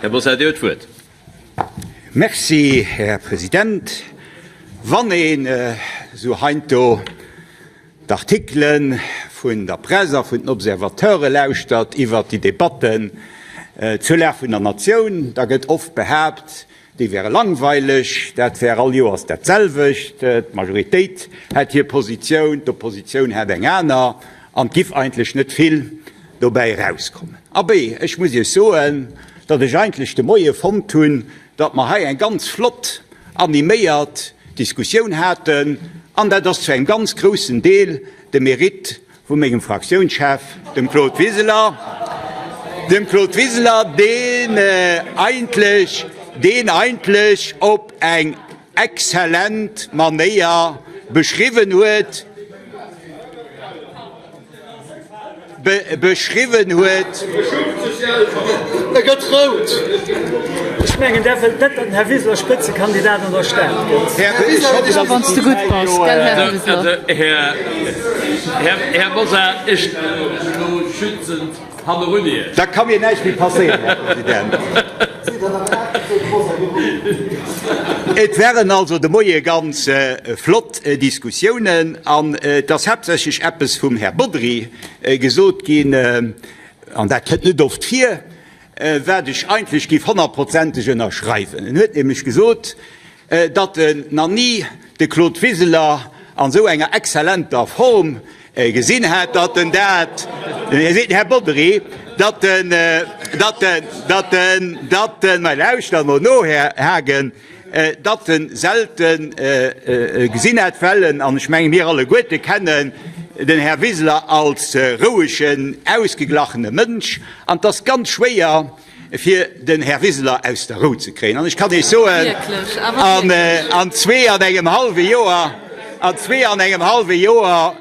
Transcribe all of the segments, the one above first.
Här Mosar, Dir hutt d'Wuert. Merci, Här President. Wann een esou heiansdo d'Artikele vun der Press a vun den Observateure lauschtert iwwert déi Debatten zur Lag vun der Natioun, da gëtt oft behaapt, déi wäre langweileg, dat wär all Joers dat selwecht, d'Majoritéit hätt hir Positioun, d'Oppositioun hätt eng aner an et giff eigentlech net vill dobäi erauskommen. Abee, ech muss Iech soen, datt ech eigentlech de Moie fonnt hunn, datt mer hei eng ganz flott, animéiert Diskussioun haten, an dat ass zu engem ganz groussen Deel de Mérite vu mengem Fraktiounschef, dem Claude Wiseler, dem Claude Wiseler, deen eigentlech, deen eigentlech op eng exzellent Manéier beschriwwen huet, beschriwwen huet. E gëtt rout. Ech mengen, Der wëllt net, datt den Här Wiseler Spëtzekandidat an der Stad gëtt. A wann s de gutt bass, gell, Här Wiseler? Här Mosar, ech stellen mech elo schützend hannerun Iech. Da ka mir näischt méi passéieren, Här President. Et waren also de Moie ganz flott Diskussiounen an et ass haaptsächlech eppes vum Här Bodry gesot ginn, an dat kënnt net oft vir, wat ech eigentlech géif honnertprozenteg ënnerschreiwen. En huet nämlech gesot, datt en nach ni de Claude Wiseler an esou enger exzellenter Form gesinn hätt, datt en dat, Här Bodry, datt en, datt en, datt en, datt en, mä lauschtert emol no, Här Haagen, datt en selten gesinn hätt, well en, an ech menge mir alleguerte kennen den Här Wiseler als rouegen, ausgeglachene Mënsch, an 't ass ganz schwéier, fir den Här Wiseler aus der Rou ze kréien. An ech kann Iech soen, an zwee an engem hallwe Joer, an zwee an engem hallwe Joer,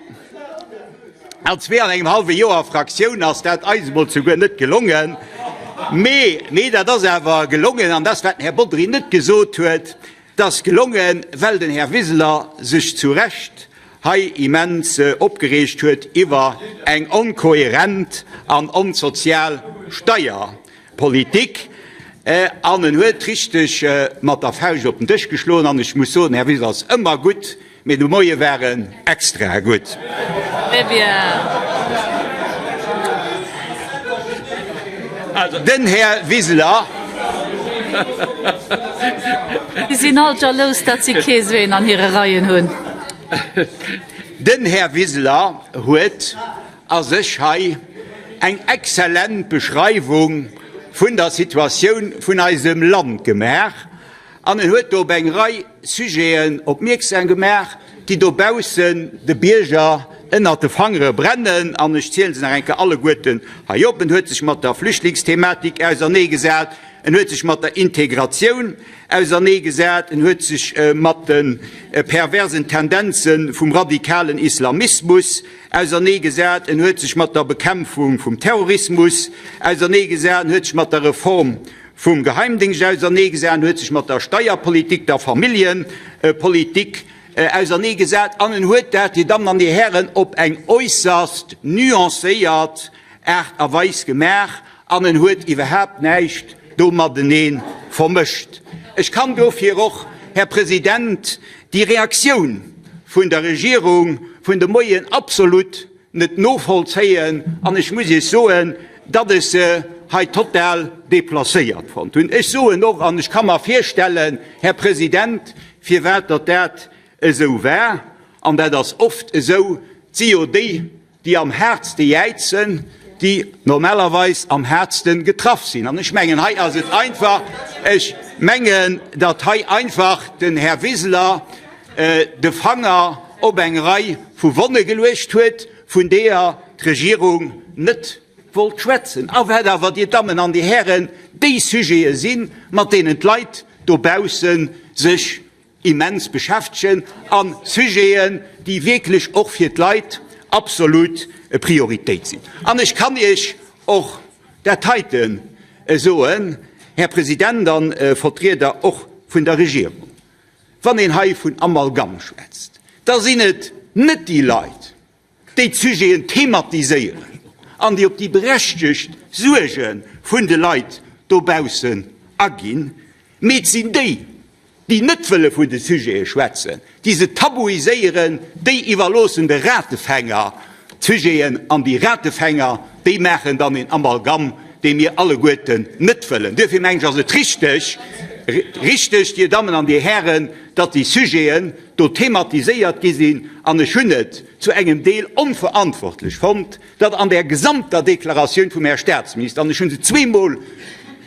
an zwee an engem hallwe Joer Fraktioun ass dat eis emol souguer net gelongen. Mee, mee dat ass awer gelongen, an dat, wat den Här Bodry net gesot huet, 't ass gelongen, well den Här Wiseler sech zu Recht hei immens opgereegt huet iwwer eng onkohärent an onsozial Steierpolitik. An en huet richteg mat der Fauscht op den Dësch geschloen. An ech muss soen, Här Wiseler ass ëmmer gutt, mee de Moie war en extra gutt. Très bien. Den Här Wiseler. Si sinn all jalous, datt si kee sou een an hire Reien hunn. Den Här Wiseler huet a sech hei eng exzellent Beschreiwung vun der Situatioun vun eisem Land gemaach an en huet do op eng Rei Sujeten opmierksam gemaach, déi dobaussen de Bierger ënnert de Fangere brennen. An ech ziele se nach eng Kéier alleguerten hei op. En huet sech mat der Flüchtlingsthematik auserneegesat, en huet sech mat der Integratioun auserneegesat, en huet sech mat de perversen Tendenze vum radikalen Islamismus auserneegesat, en huet sech mat der Bekämpfung vum Terrorismus auserneegesat, en huet sech mat der Reform vum Geheimdéngscht auserneegesat, en huet sech mat der Steierpolitik, der Familljepolitik auserneegesat an en huet dat, Dir Dammen an Dir Hären, op eng äusserst nuancéiert Aart a Weis gemaach an en huet iwwerhaapt näischt do matenee vermëscht. Ech kann dofir och, Här President, déi Reaktioun vun der Regierung vun de Moien absolut net novollzéien an ech muss Iech soen, datt ech se hei total déplacéiert fonnt hunn. Ech soen och, an ech ka mer virstellen, Här President, firwat datt dat esou war, an dat ass oft esou, et si jo déi, déi am haartste jäizen, déi normalerweis am haartste getraff sinn. An ech mengen, hei ass et einfach, ech mengen, datt hei einfach den Här Wiseler de Fanger op eng Rei vu Wonne geluecht huet, vun deeër d'Regierung net wollt schwätzen. A wat awer, Dir Dammen an Dir Hären, déi Sujete sinn, mat deenen d'Leit dobausse sech immens beschäftegen a Sujeten, déi wierklech och fir d'Leit absolut Prioritéit sinn. An ech kann Iech och dat heite soen, Här President a Vertrieder och vun der Regierung, Wann een hei vun Amalgam schwätzt, da sinn et net déi Leit, déi d'Sujeten thematiséieren an déi op déi berechtegt Suerge vun de Leit. dobaussen aginn, mee et sinn déi, déi net wëlle vun de Sujete schwätzen, déi se tabuiséieren, déi iwwerloossen de Ratefänger d'Sujeten an déi Ratefänger, déi maachen dann een Amalgam, dee mir alleguerten net wëllen. Duerfir mengen ech, ass et richteg, richteg, Dir Dammen an Dir Hären, datt déi Sujeten do thematiséiert gi sinn an ech hunn et zu engem Deel onverantwortlech fonnt, datt an där gesamter Deklaratioun vum Här Statsminister, an ech hu se zweemol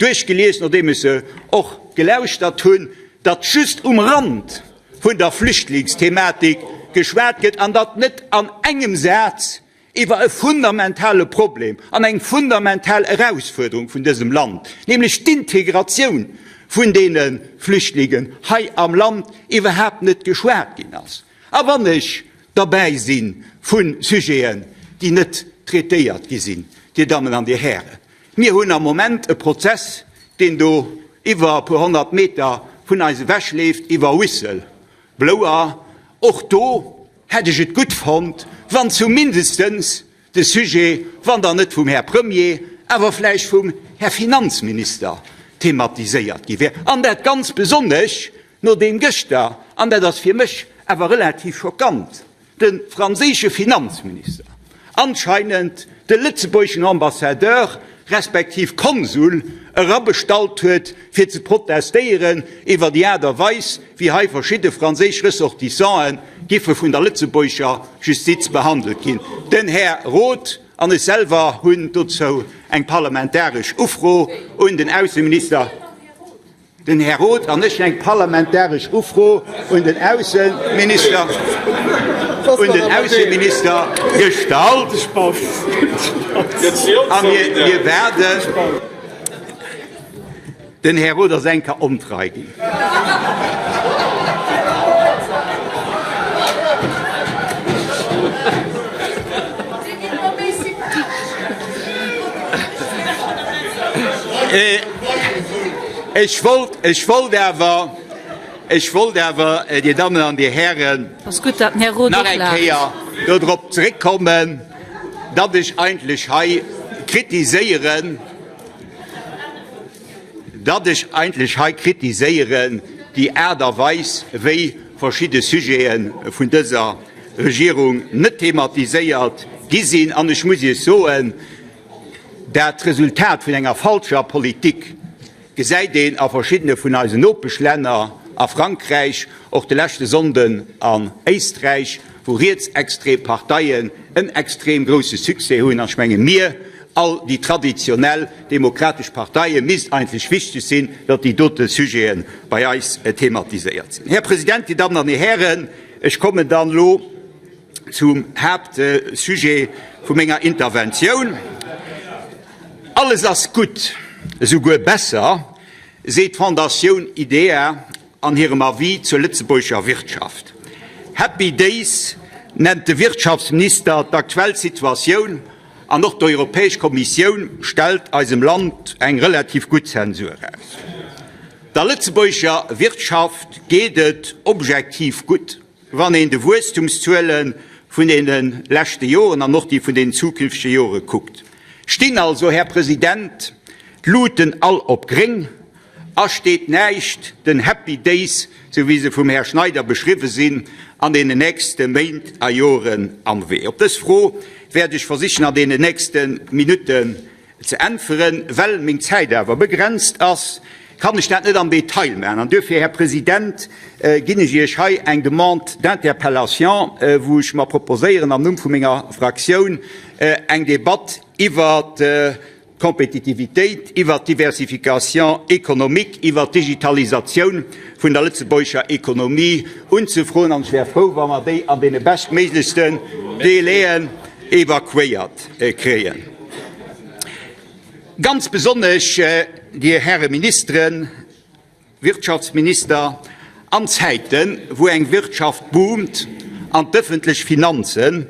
duerchgelies, nodeem ech se och gelauschtert hunn, datt just um Rand vun der Flüchtlingsthematik geschwat gëtt an datt net an engem Saz iwwer e fundamentale Problem an eng fundamental Erausfuerderung vun dësem Land, nämlech d'Integratioun vun deene Flüchtlingen hei am Land, iwwerhaapt net geschwat ginn ass. A wann ech derbäi si vu Sujeten, déi net traitéiert gi sinn, Dir Dammen an Dir Hären, mir hunn am Moment e Prozess, deen do iwwer e puer 100 Meter vun eis ewechleeft, iwwer Whistle-blower. Och do hätt ech et gutt fonnt, wann zumindestens de Sujet, wann dann net vum Här Premier, awer vläicht vum Här Finanzminister thematiséiert gi wär. An dat ganz besonnesch nodeem gëschter, an dat ass fir mech awer relativ schockant, de franséische Finanzminister anscheinend de lëtzebuergeschen Ambassadeur respektiv Konsul erabestallt huet, fir ze protestéieren iwwer déi Aart a Weis, wéi hei verschidde franséisch Ressortissanten giffe vun der lëtzebuergescher Justiz behandelt ginn. Den Här Roth an ech selwer hunn dozou eng parlamentaresch Ufro un den Ausseminister. Den Här Roth an ech eng parlamentaresch Ufro un den Ausseminister un den Ausseminister gestallt a mir waarden. Den Här Roth ass eng Kéier ontrei ginn. Ech wollt, ech wollt awer, ech wollt awer, Dir Dammen an Dir Hären, nach eng Kéier dodrop zeréckkommen, datt ech eigentlech hei kritiséieren, datt ech eigentlech hei kritiséieren déi Aart a Weis, wéi verschidde Sujete vun dëser Regierung net thematiséiert gi sinn. An ech muss Iech soen, Dat Resultat vun enger falscher Politik gesäit een a verschiddene vun eisen Nopeschlänner, a Frankräich, och de leschte Sonnden an Éisträich, wou rietsextrem Parteien en extrem grousse Succès hunn. An ech menge mir, all déi traditionell demokratesch Parteien, misst eigentlech wichteg sinn, datt déi dote Sujete bei eis thematiséiert sinn. Här President, Dir Dammen an Dir Hären, ech kommen dann elo Zum Haaptsujet vu menger Interventioun, Alles ass gutt, esouguer besser, seet d'Fondatioun IDEA an hirem Avis zur lëtzebuergescher Wirtschaft. Happy Days nennt de Wirtschaftsminister d'aktuell Situatioun an och d'Europäesch Kommissioun stellt eisem Land eng relativ gutt Zensur aus. Der lëtzebuergescher Wirtschaft geet et objektiv gutt. Wann een de Wuesstumszuele vun deene leschte Joren an och déi vun den zukünftege Jore kuckt, stinn also, Här President, d'Luten all op gréng a steet näischt den Happy Days, sou wéi se vum Här Schneider beschriwwe sinn, an deenen nächste Méint a Joren am Wee? Op dës Fro wäert ech versichen an deenen nächste Minutten Ze äntweren. Well meng Zäit awer begrenzt ass, kann ech dat net am Detail maachen. An duerfir, Här President, ginn ech Iech hei eng Demande d'interpellation, wou ech mer proposéieren, am Numm vu menger Fraktioun eng Debatt iwwert d'Kompetitivitéit, iwwert d'Diversification économique, iwwert d'Digitalisatioun vun der lëtzebuergescher Ekonomie unzefroen. An ech wär frou, wa mer déi an deene beschtméiglechsten Délaiën evakuéiert kréien. Ganz besonnesch, Dir Häre Ministeren, Wirtschaftsminister, an Zäiten, wou eng Wirtschaft boomt an d'ëffentlech Finanzen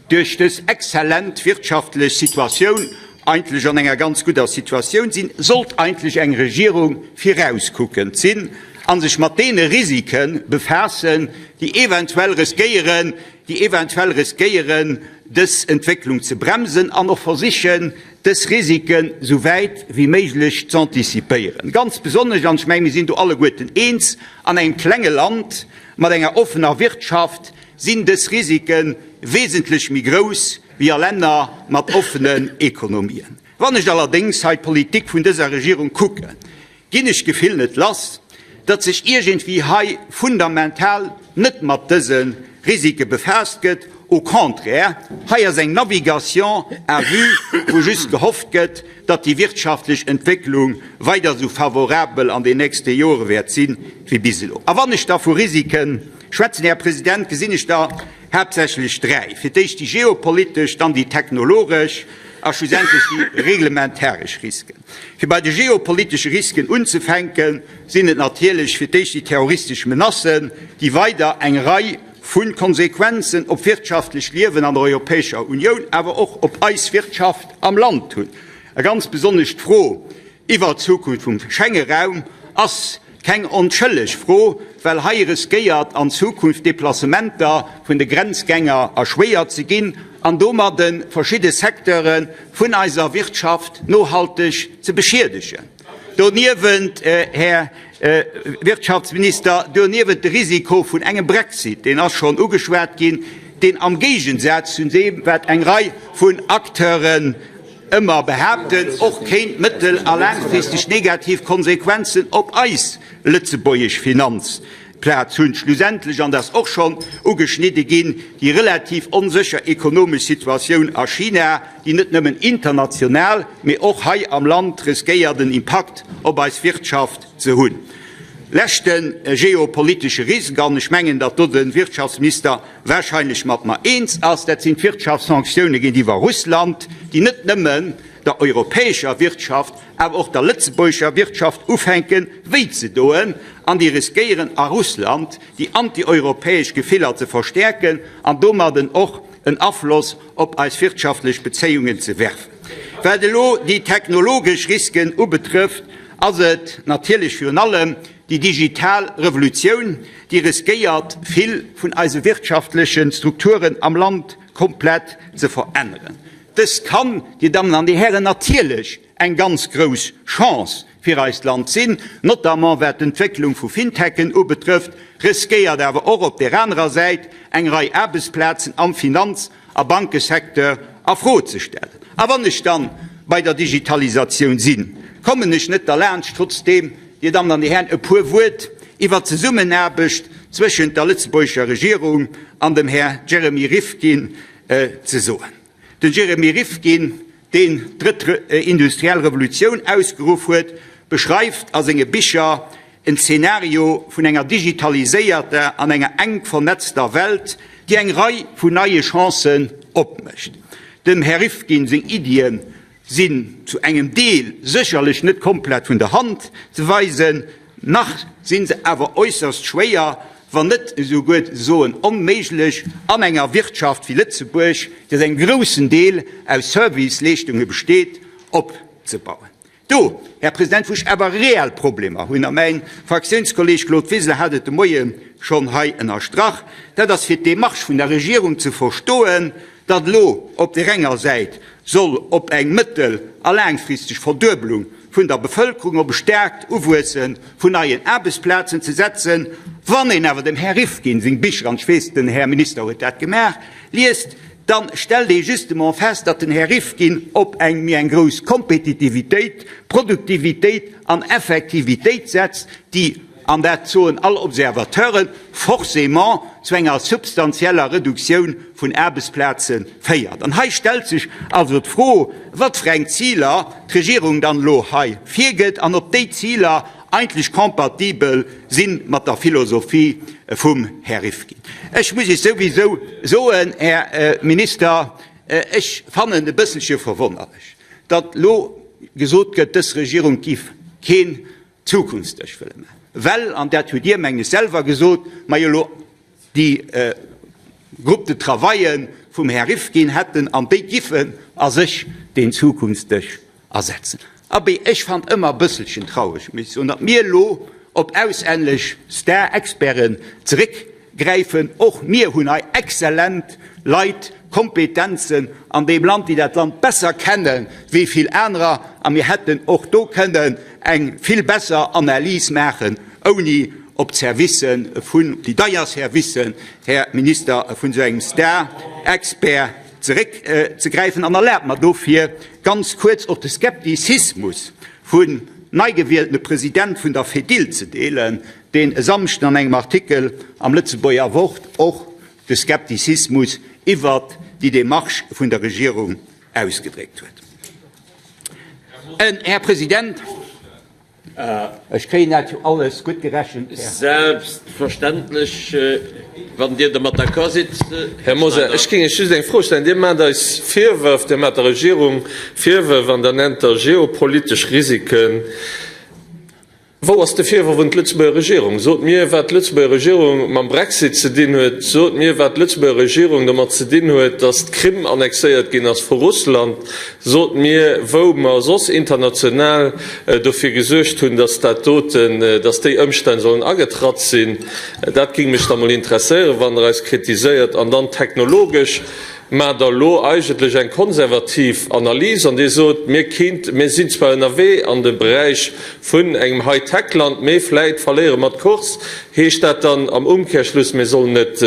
duerch dës exzellent wirtschaftlech Situatioun eigentlech an enger ganz gudder Situatioun sinn, sollt eigentlech eng Regierung virauskuckend sinn. a sech mat deene Risike befaassen, déi eventuell riskéieren, déi eventuell riskéieren, dës Entwécklung ze bremsen, an och versichen, dës Risiken esou wäit wéi méiglech z'antizipéieren. Ganz besonnesch, an ech mengen, mir sinn do alleguerten eens, an engem klenge Land mat enger offener Wirtschaft sinn dës Risike wesentlech méi grouss wéi a Länner mat offenen Ekonomien. Wann ech allerdéngs hei d'Politik vun dëser Regierung kucken, ginn ech d'Gefill net lass, datt sech iergendwéi hei fundamental net mat dëse Risike befaasst gëtt. Au contraire, hei ass eng Navigation à vue, wou just gehofft gëtt, datt déi wirtschaftlech Entwécklung weider esou favorabel an den nächste Jore wäert sinn, wéi bis elo. A wann ech da vu Risike schwätzen, Här President, gesinn ech der haaptsächlech dräi, fir d'éischt déi geopolitesch, dann déi technologesch a schlussendlech déi reglementaresch Risken. Fir bei de geopolitesche Risken unzefänken, sinn et natierlech fir d'éischt déi terroristesch Menacen, déi weider eng Rei vu Konsequenzen op d'wirtschaftlech Liewen an der Europäescher Unioun, awer och op eis Wirtschaft am Land hunn. A ganz besonnesch d'Fro iwwert d'Zukunft vum Schengeraum ass keng onschëlleg Fro, well hei riskéiert an Zukunft d'Deplacementer vun de Grenzgänger erschwéiert ze ginn an domadde verschidde Secteure vun eiser Wirtschaft nohalteg ze beschiedegen. Doniewent, Här Wirtschaftsminister, doniewent de Risiko vun engem Brexit, deen ass schonn ugeschwat ginn, deen am Géigensaz zu deem, wat eng Rei vun Acteuren ëmmer behaapten, och kéint mëttel a laangfristeg negativ Konsequenzen op eis lëtzebuergesch Finanzplaz hunn. Schlussendlech, an dat ass och schonn ugeschnidde ginn, déi relativ onsécher ekonomesch Situatioun a China, déi net nëmmen international, mee och hei am Land riskéiert en Impakt op eis Wirtschaft ze hunn. Leschte geopolitesche Risk, an ech mengen, datt do de Wirtschaftsminister wahrscheinlech mat mer eens ass, dat sinn d'Wirtschaftssanktioune géintiwwer Russland, déi net nëmmen der europäescher Wirtschaft, awer och der lëtzebuergescher Wirtschaft ufänke wéi ze doen an déi riskéieren a Russland déi antieuropäesch Gefiller ze verstäerken an domadden och en Afloss op eis wirtschaftlech Bezéiungen ze werfen. Wat elo déi technologesch Risken ubetrëfft, ass et natierlech virun allem Déi digital Revolutioun, déi riskéiert, vill vun eise wirtschaftleche Strukturen am Land komplett ze veränneren. Dëst kann, Dir Dammen an Dir Hären, natierlech eng ganz grouss Chance fir eist Land sinn, notamment wat d'Entwécklung vu Fintechen ubetrëfft, riskéiert awer och op där anerer Säit eng Rei Aarbechtsplazen am Finanz a Bankesecteur a Fro ze stellen. A wann ech dann bei der Digitalisatioun sinn, kommen ech net derlaanscht, trotzdeem, Dir Dammen an Dir Hären, e puer Wuert iwwert d'Zesummenaarbecht zwëschent der lëtzebuergescher Regierung an dem Här Jeremy Rifkin ze soen. Den Jeremy Rifkin, deen d'drëtt industriell Revolutioun ausgeruff huet, beschreift a senge Bicher en Zenario vun enger digitaliséierter an enger enk vernetzter Welt, déi eng Rei vun neie Chancen opmécht. Dem Här Rifkin seng Iddie sinn zu engem Deel sécherlech net komplett vun der Hand ze weisen, nach si se awer äusserst schwéier, wann net esouguer ze soen onméiglech, an enger Wirtschaft wéi Lëtzebuerg, déi aus engem groussen Deel aus Serviceleeschtunge besteet, opzebauen. Do, Här President, wou ech awer reell Problemer hunn, a mäin Fraktiounskolleeg Claude Wiseler hat et de Moie schonn hei ënnerstrach, dat ass fir d'Démarche vun der Regierung ze verstoen, datt elo op där enger Säit soll op eng mëttel a laangfristeg Verduebelung vun der Bevëlkerung, op e staarkt Uwuesse vun neien Aarbechtsplazen ze setzen. Wann een awer dem Här Rifkin seng Bicher, an ech weess, den Här Minister huet dat gemaach, liest, dann stellt ee justement fest, datt den Här Rifkin op eng méi eng grouss Kompetitivitéit, Produktivitéit an Effektivitéit setzt, déi, an dat soen all Observateuren, forcément zu enger substanzieller Reduktioun vun Aarbechtsplaze féiert. An hei stellt sech also d'Fro, wat fir eng Ziler d'Regierung dann elo hei virgëtt an ob déi Ziler eigentlech compatibel si mat der Philosophie vum Här Rifkin. Ech muss Iech souwisou soen, Här Minister, ech fannen e bësselche verwonnerlech, datt elo gesot gëtt, dës Regierung giff keen Zukunftsdësch wëlle maachen, well, an dat hutt Dir, mengen ech, selwer gesot, mer jo elo déi Groupe de travaillen vum Här Rifkin hätten an déi giffen a sech deen Zukunftsdësch asetzen. Abee, ech fand ëmmer e bësselchen traureg, muss ech soen, datt mir elo. op auslännesch Star-Experten zeréckgräifen. Och mir hunn hei exzellent Leit, Kompetenzen an deem Land, déi dat Land besser kenne wéi vill anerer, a mir hätten och do kënnen eng vill besser Analys maachen, ouni op d'Servicë vun, déi deier Servicen, Här Minister, vun esou engem Star-Expert zeréckzegräifen. An erlaabt mer dofir ganz kuerz och de Skeptizismus vun neigewieltene President vun der Fedil ze deelen, deen e Samschden an engem Artikel am Lëtzebuerger Wort och de Skeptizismus iwwert déi Demarche vun der Regierung ausgedréckt huet. Här President, ech kréien dat jo alles gutt gerechent, Här. Selbstverständlech, wann Dir domat d'accord sidd, Här Här Mosar, ech géing Iech just eng Fro stellen. Dir maacht eis Virwërf, Dir maacht der Regierung Virwërf an der nennt Der geopolitesch Risiken. Wou ass de Virworf un d'Lëtzebuerger Regierung? Sot mir, wat d'Lëtzebuerger Regierung mam Brexit ze dinn huet. Sot mir, wat d'Lëtzebuerger Regierung domat ze dinn huet, datt d'Krim annexéiert ginn ass vu Russland. Sot mir, wou mer soss international dofir gesuergt hunn, datt dat doten, datt déi Ëmstänn sollen agetratt sinn. Dat géing mech da mol interesséieren, wann Der eis kritiséiert. An dann technologesch. Maacht Der elo eigentlech eng konservativ Analys an Dir sot, mir kinnt, mir sinn zwar ënnerwee an de Beräich vun engem High-Tech-Land, mee vläit verléiere mer d'Course. Heescht dat dann am Umkehrschluss, mir sollen et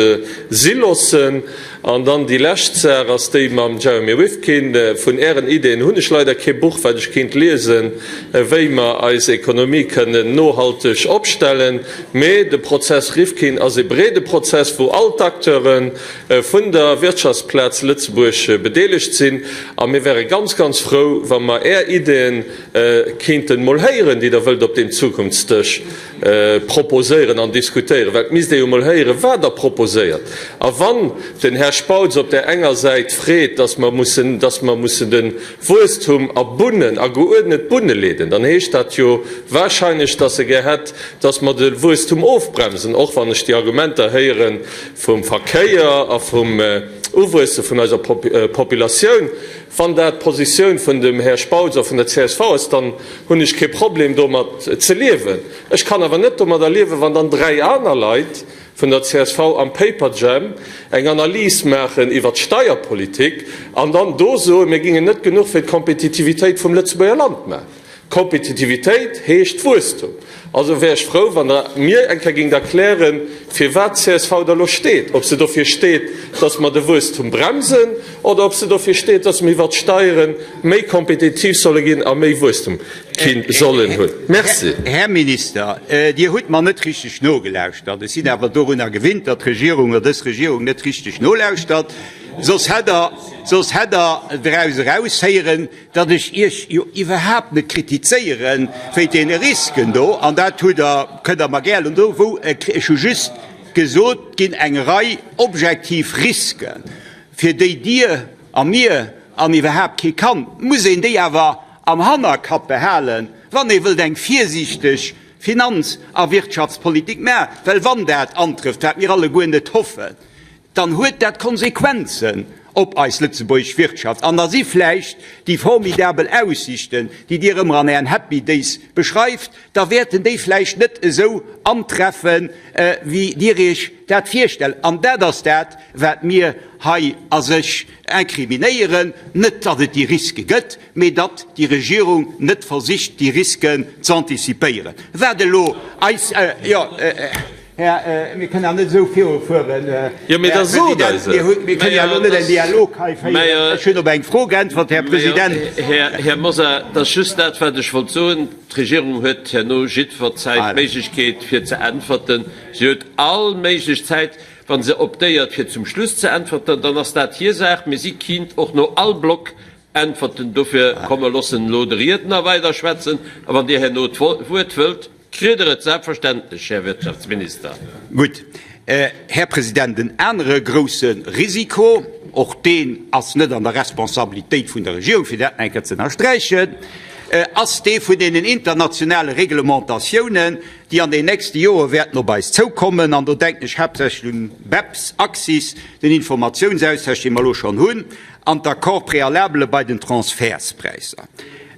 si loossen? An dann déi lescht Saach ass déi mam Jeremy Rifkin. Vun Ären Ideeën hunn ech leider kee Buch, wat ech kinnt liesen, wéi mer eis Ekonomie kënnen nohalteg opstellen. Mee de Prozess Rifkin ass e breede Prozess, wou all d'Acteuren, vun der Wirtschaftsplaz Lëtzebuerg bedeelegt sinn. A mir wäre ganz, ganz frou, wa mer Är Ideeën kéinten mol héieren, déi Der wëllt op deem Zukunftsdësch proposéieren an diskutéieren. Well et misst ee jo mol héieren, wat Der proposéiert. A wann den Här Spautz op där enger Säit freet, dass mer mussen, dass mer mussen de Wuesstum a Bunnen, a geuerdnet Bunne leeden, dann heescht dat jo wahrscheinlech, dass e gär hätt, dass mer de Wuesstum ofbremsen, och wann ech déi Argumenter héieren, vum Verkéier a vum Uwuesse vun eiser Populatioun. Wann dat d'Positioun vun dem Här Spautz a vun der csv ass, dann hunn ech kee Problem domat ze liewen. Ech kann awer net domadder liewen, wann dann 3 aner Leit vun der csv am Paperjam eng Analys maachen iwwert d'Steierpolitik an dann do soen, mir gingen net genuch fir d'Kompetitivitéit vum Lëtzebuerger Land maachen. Kompetitivitéit heescht Wuesstum. Also wär ech frou, wann Der mir eng Kéier géingt erklären, firwat d'CSV da lo steet. Ob se dofir steet, dass mer de Wuesstum bremsen, oder ob se dofir steet, dass mer iwwert d'Steiere méi kompetitiv solle ginn a méi Wuesstum sollen hunn. Merci. Här Minister, Dir hutt mer net richteg nogelauschtert. Ech sinn awer dorunner gewinnt, datt d'Regierung oder dës Regierung net richteg nolauschtert. Soss hätt Der, soss hätt Der draus eraushéieren, datt ech Iech jo iwwerhaapt net kritizéiere wéint deene Risken do, an dat hutt Der, kënnt Der mer gär elo do wou, ech hu just gesot, et ginn eng Rei objektiv Risken, fir déi Dir a mir an iwwerhaapt kee kann, muss een déi awer am Hannerkapp behalen, wann ee wëllt eng virsiichteg Finanz a Wirtschaftspolitik maachen, well wann dat antrëfft, wat mir alleguer net hoffen, dann huet dat Konsequenzen op eis lëtzebuergesch Wirtschaft an da si vläicht déi formidabel Aussichten, déi Dir ëmmer an Ären Happy Days beschreift, da wäerten déi vläicht net esou antreffen, wéi Dir Iech dat virstellt. An dat ass dat, wat mir hei a sech incriminéieren, net datt et déi Riske gëtt, mee datt déi Regierung net versicht, déi Risken z'anticipéieren. Wat elo eis, jo, Här, mir kënnen awer net esou virufueren, Här President. Mir kënnen jo elo net en Dialog hei féieren. Ech hunn op eng Fro geäntwert, Här President. Här Mosar, et ass just dat, wat ech wollt soen. D'Regierung huet herno jiddwer Zäit d'Méiglechkeet, fir ze äntwerten. Si huet all méiglech Zäit. Wa se optéiert, fir zum Schluss ze äntwerten, dann ass dat hir Saach. Mee si kinnt och no all Block äntwerten. Dofir, komm, mer loossen elo de Riedner weiderschwätzen. A wann Dir herno d'Wuert wëllt, Kritt Der et selbstverständlech, Här Wirtschaftsminister. Gutt, Här President, en anere grouse Risiko, och deen ass net an der Responsabilitéit vun der Regierung, fir dat nach eng Kéier ze ënnersträichen, ass dee vun deenen internationale Reglementatiounen, déi an den nächste Jore wäerten op eis zoukommen. An do denken ech haaptsächlech un BEPS, Axis, den Informatiounsaustausch, dee mer elo schonn hunn, an d'Accords préalables bei den Transfertspräisser.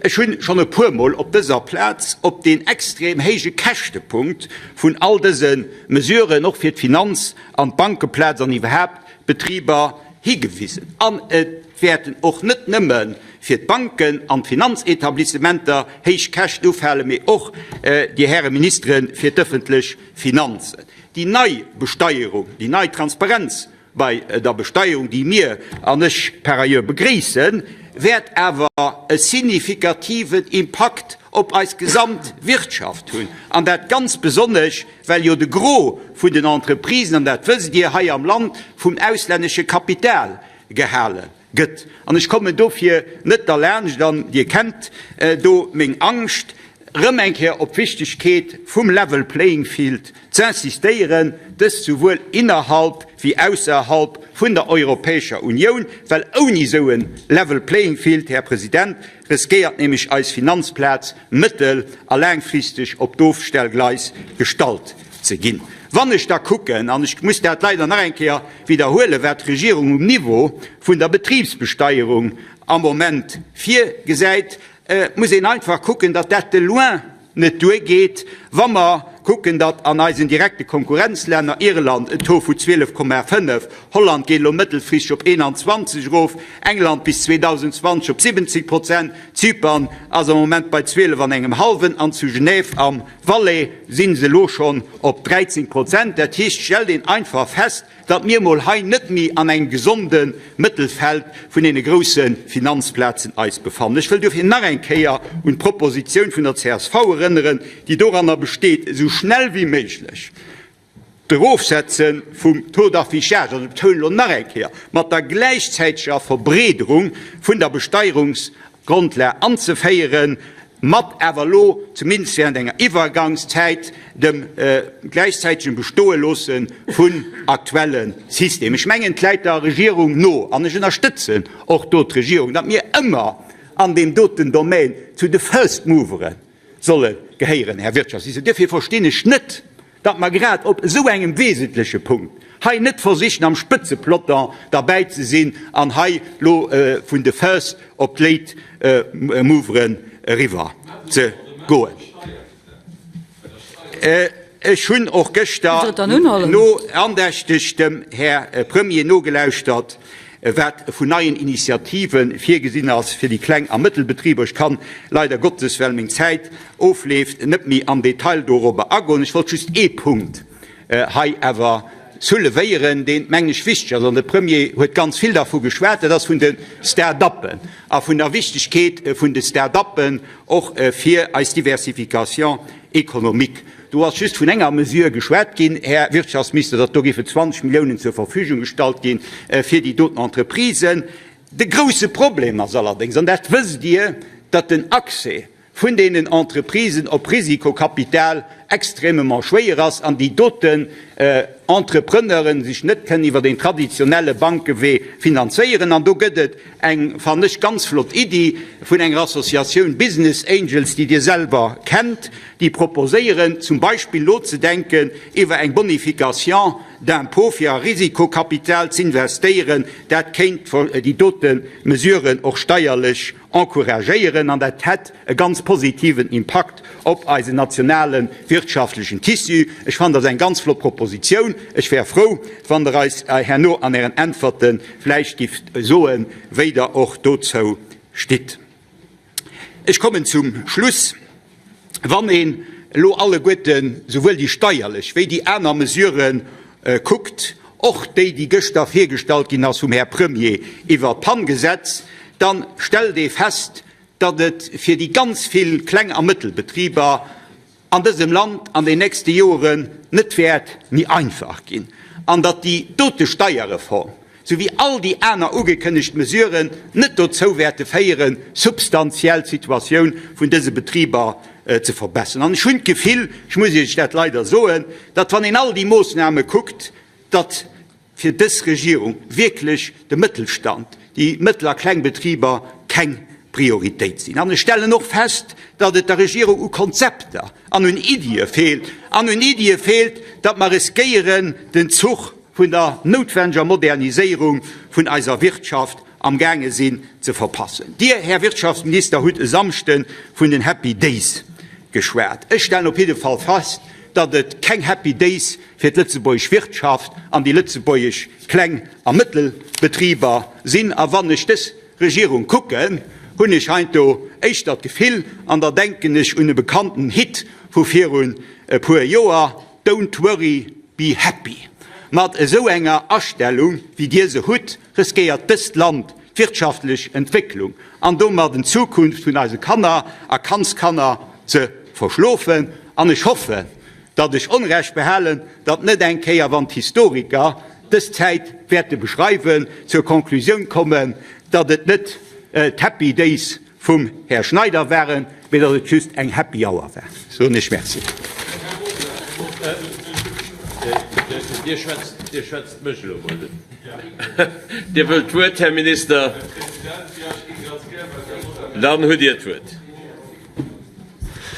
Ech hunn schonn e puermol op dëser Plaz op deen extrem héije Käschtepunkt vun all dëse Mesuren, och fir d'Finanz an d'Bankeplaz an iwwerhaapt d'Betriber, higewisen. An et wäerten och net nëmme fir d'Banken an d'Finanzetablissementer héich Käschten ufalen, mee och, Dir Häre Ministeren, fir d'ëffentlech Finanzen. Déi nei Besteierung, déi nei Transparenz bei der Besteierung, déi mir an ech par ailleurs begréissen, wäert awer e signifikativen Impakt op eis gesamt Wirtschaft hunn, an dat ganz besonnesch, well jo de Gros vun den Entreprisen, an dat wësst Dir, hei am Land vum auslännesche Kapital gehale gëtt. An ech kommen dofir net derlaanscht, an Dir kennt do meng Angscht, erëm eng Kéier op d'Wichtegkeet vum level playing field z'insistéieren, dëst souwuel innerhalb wéi ausserhalb vun der Europäescher Unioun, well ouni esou e level playing field, Här President, riskéiert nämlech eis Finanzplaz mëttel a laangfristeg op d'Ofstellgleis gestallt ze ginn. Wann ech da kucken, an ech muss dat leider nach eng Kéier widderhuelen, wat d'Regierung um Niveau vun der Betribsbesteierung am Moment virgesäit, Et muss een einfach kucken, datt dat de loin net duergeet, wa mer kucken, datt an eisen direkte Konkurrenzlänner, Irland en Taux vu 12,5, Holland geet elo mëttelfristeg op 21 erof, England bis 2020 op 17 Prozent, Zypern ass am Moment bei 12 an engem hallwen an zu Genève am Valais si se elo schonn op 13 Prozent. Dat heescht, stellt een einfach fest, datt mir emol hei net méi an engem gesonde Mëttelfeld vun deene grousse Finanzplazen eis befannen. Ech wëll dofir nach eng Kéier un d'Propositioun vun der csv erënneren, déi doranner besteet, esou schnell wéi méiglech d'Erofsetze vum Taux d'affichage, also ech betounen elo nach eng Kéier, mat der gläichzäiteger Verbreederung vun der Besteierungsgrondlag anzeféieren, mat awer elo, zumindest während enger Iwwergangszäit, dem gläichzäitegen Bestoe-loosse vun aktuelle System. Ech mengen, et läit der Regierung no, an ech ënnerstëtzen och do d'Regierung, datt mir ëmmer an deem doten Domän zu de First Movere solle gehéieren, Här Wirtschaftsminister. Duerfir verstinn ech net, datt mer grad op esou engem wesentleche Punkt hei net versichen am Spëtzepeloton derbäi ze sinn an hei elo vun de First op d'Late Moveren eriwwer ze goen. Ech hunn och gëschter no andächteg dem Här Premier nogelauschtert, wat vun neien Initiative virgesinn ass fir déi Kleng a Mëttelbetriber. Ech kann leider Gottes, well meng Zäit ofleeft, net méi am Detail dorobber agoen. Ech wollt just ee Punkt hei awer soulevéieren, deen, mengen ech, wichteg ass, an de Premier huet ganz vill dervu geschwat, dat ass vun de Start-uppen a vun der Wichtigkeet vun de Start-uppen och fir eis Diversification économique. Do ass just vun enger Mesure geschwat ginn, Här Wirtschaftsminister, datt do géifen 20 Milliounen zur Verfügung gestallt gi fir déi doten Entreprisen. De grouse Problem ass allerdéngs, an dat wësst Dir, datt den Accès vun deenen Entreprisen op Risikokapital extrêmement schwéier ass an déi doten Entrepreneure sech net kënnen iwwer den traditionelle Bankewee finanzéieren. An do gëtt et eng, fannen ech, ganz flott Iddi vun enger Associatioun Business Angels, déi Dir selwer kennt, déi proposéieren zum Beispill nozedenken iwwer eng Bonification d'impôt fir a Risikokapital z'investéieren. Dat kéint déi dote Mesuren och steierlech encouragéieren an dat hätt e ganz positiven Impakt op eisen nationale wirtschaftlechen Tissu. Ech fannen, dat ass eng ganz flott Propositioun. Ech wär frou, wann Der eis herno an Ären Äntwerte vläicht gifft soen, wéi Der och dozou stitt. Ech kommen zum Schluss. Wann een elo alleguerten souwuel déi steierlech wéi déi aner Mesurë kuckt, och déi, déi gëschter virgestallt ginn ass vum Här Premier iwwert d'PAN-Gesetz, da stellt ee fest, datt et fir déi ganz vill Kleng a Mëttelbetriber an dësem Land an den nächste Joren net wäert méi einfach ginn an datt déi dote Steierreform, sou wéi all déi aner ugekënnegt Mesuren, net dozou wäerte féieren, substantiell d'Situatioun vun dëse Betriber ze verbessern. An ech hunn d'Gefill, ech muss Iech dat leider soen, datt, wann een all déi Moossname kuckt, datt fir dës Regierung wierklech de Mëttelstand, déi mëttel a kleng Betriber keng Prioritéit sinn. An ech stellen och fest, datt et der Regierung u Konzepter an un Iddie feelt, an un Iddie feelt, datt mer riskéieren, den Zuch vun der noutwendeger Moderniséierung vun eiser Wirtschaft. amgaange sinn ze verpassen. Dir, Här Wirtschaftsminister, hutt e Samschde vun den Happy Days geschwat. Ech stellen op jidde Fall fest, datt et keng Happy Days fir d'lëtzebuergesch Wirtschaft an déi lëtzebuergesch Kleng a Mëttelbetriber sinn. A wann ech dës Regierung kucken, hunn ech heiansdo éischter d'Gefill, an da denken ech un e bekannten Hit vu virun e puer Joer, Don't worry, be happy. Mat esou enger Astellung, wéi Dir se hutt, riskéiert dëst Land d'wirtschaftlech Entwécklung an domadden d'Zukunft vun eise Kanner a Kandskanner ze verschlofen. An ech hoffen, datt ech Onrecht behalen, datt net eng Kéier, wann d'Historiker dës Zäit wäerte beschreiwen, zur Conclusioun kommen, datt et net d'Happy Days vum Här Schneider waren, mee datt et just eng Happy Hour war. Soen ech Merci. Dir schwätzt mech elo emol un. Dir wëllt d'Wuert, Här Minister? Dann hutt Dir d'Wuert.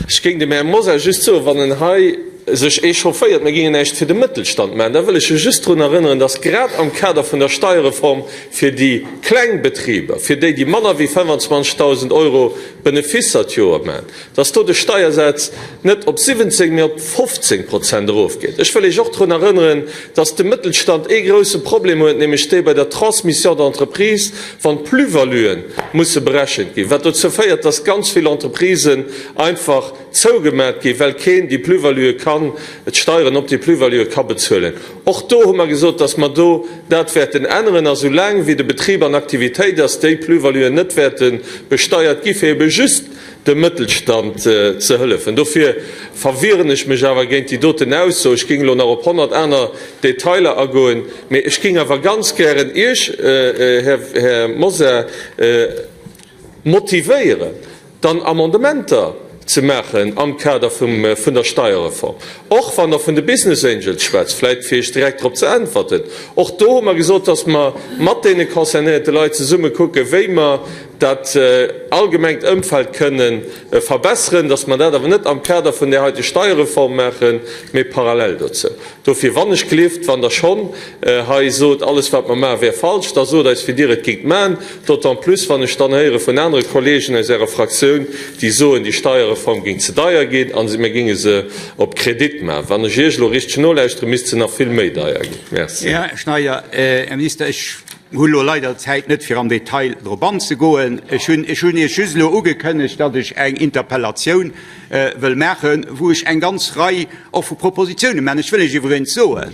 Ech géing dem Här Mosar just soen, wann en hei sech echaufféiert, mir géingen näischt fir de Mëttelstand maachen, da wëll ech e just drun erënneren, dass grad am Kader vun der Steierreform fir déi kleng Betriber, fir déi, déi manner wéi 25.000 Euro Benefisser d'Joer maachen, dass do de Steiersaz net op 17, mee op 15 Prozent erofgeet. Ech wëll Iech och drun erënneren, dass de Mëttelstand ee grouse Problem huet, nämlech dee bei der Transmission d'entreprise, wann d'Plus-valuen musse berechent ginn, wat dozou féiert, dass ganz vill Entreprisen einfach zougemat ginn, well keen déi Plus-value kann, d'Steieren op déi Plus-value ka bezuelen. Och do hu mer gesot, dass mer do dat wäerten änneren a soulaang wéi de Betrib an Aktivitéit ass, déi Plus-valuen net wäerte besteiert gi fir ebe just dem Mëttelstand ze hëllefen. Dofir verwieren ech mech awer géint déi doten Ausso. Ech géing elo nach op 100 aner Detailer agoen, mee ech géing awer ganz gären Iech, Här Mosar, motivéieren, dann Amendementer ze maachen am Kader vun der Steierreform. Och wann Der vun de Business Angels schwätzt, vläicht fir Iech direkt drop ze äntwerten, och do hu mer gesot, dass mer mat deene concernéierte Leit zesumme kucken, wéi mer dat allgemengt Ëmfeld kënnen verbesseren, dass mer dat awer net am Kader vun där heite Steierreform maachen, mee parallel dozou. Dofir, wann ech gelift, wann Der schonn hei sot, alles wat mer maachen, wär falsch, da sot eis, wéi Dir et géingt maachen. D'autant plus, wann ech dann héiere vun anere Kollegen aus Ärer Fraktioun, déi soen, déi Steierreform géing ze deier ginn a mir géinge se op Kredit maachen. Wann ech Iech elo richteg nolauschteren, misst se nach vill méi deier ginn. Merci. Här Schneider, Här Minister, ech Hu lo leider d'Zäit net fir am Detail drop anzegoen. Ech hunn ech hunn Iech just elo ugekënnegt, datt ech eng Interpellatioun wëll maachen, wou ech eng ganz Rei och vu Propositiounen maachen. Ech wëll Iech iwwregens soen,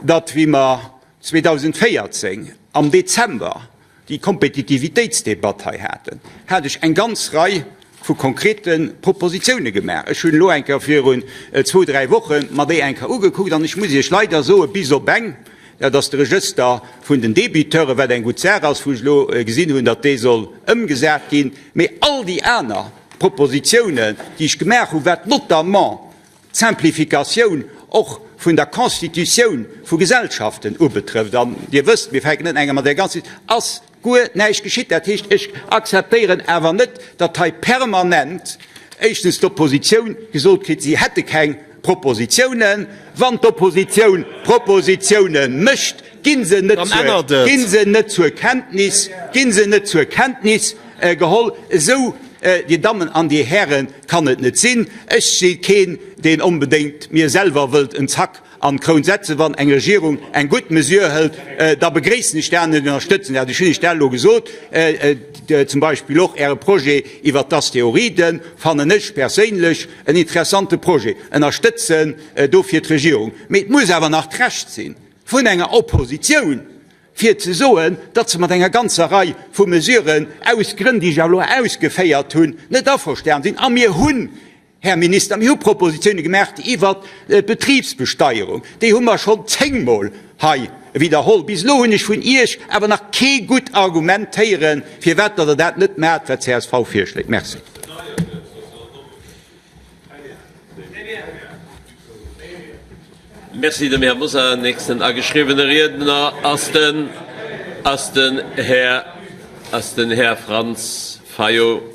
datt wéi mer 2014 am Dezember déi Kompetitivitéitsdebatt hei haten, hat ech eng ganz Rei vu konkrete Propositioune gemaach. Ech hunn elo eng Kéier virun zwou, dräi Woche mer déi eng Kéier ugekuckt an ech muss Iech leider soen, bis op eng, dat ass de Regëster vun den Débiteuren, wat eng gutt Saach ass, wou ech elo gesinn hunn, datt dee soll ëmgesat ginn, mee all déi aner Propositiounen, déi ech gemaach hunn, wat notamment d'Simplificatioun och vun der Constitutioun vu Gesellschaften ubetrëfft, an Dir wësst, mir fänken net eng mat där ganzer, ass guer näischt geschitt. Dat heescht, ech akzeptéieren awer net, datt hei permanent éischtens d'Oppositioun gesot kritt, si hätte keng Propositionen. Wann d'Oppositioun Propositionen mécht, gi se net zur, gi se net zur Kenntnis, gi se net zur Kenntnis geholl. Esou, Dir Dammen an Dir Hären, kann et net sinn. Ech si keen, deen onbedéngt mir selwer wëllt en Zack an d'Kroun setzen. Wann eng Regierung eng gutt Mesure hëlt, da begréissen ech dat an ënnerstëtzen dat. Ech hunn Iech dat elo gesot. Zum Beispill och Äre Projet iwwert d'Asteroiden fannen ech perséinlech en interessante Projet, ënnerstëtzen dofir d'Regierung. Mee et muss awer nach d'Recht si vun enger Oppositioun, fir ze soen, datt se mat enger ganzer Rei vu Mesuren, aus Grënn, déi ech elo ausgeféiert hunn, net averstanen sinn. A mir hunn Här Minister, mir hu Propositione gemaach iwwert d'Betribsbesteierung. Déi hu mer schonn zéngmol hei widderholl. Bis elo hunn ech vun Iech awer nach kee gutt Argument héieren, firwat datt Der dat net maacht, wat csv virschléit. Merci. Merci dem Här Mosar. Nächsten ageschriwwene Riedner ass den, ass den Här, ass den Här Franz Fayot.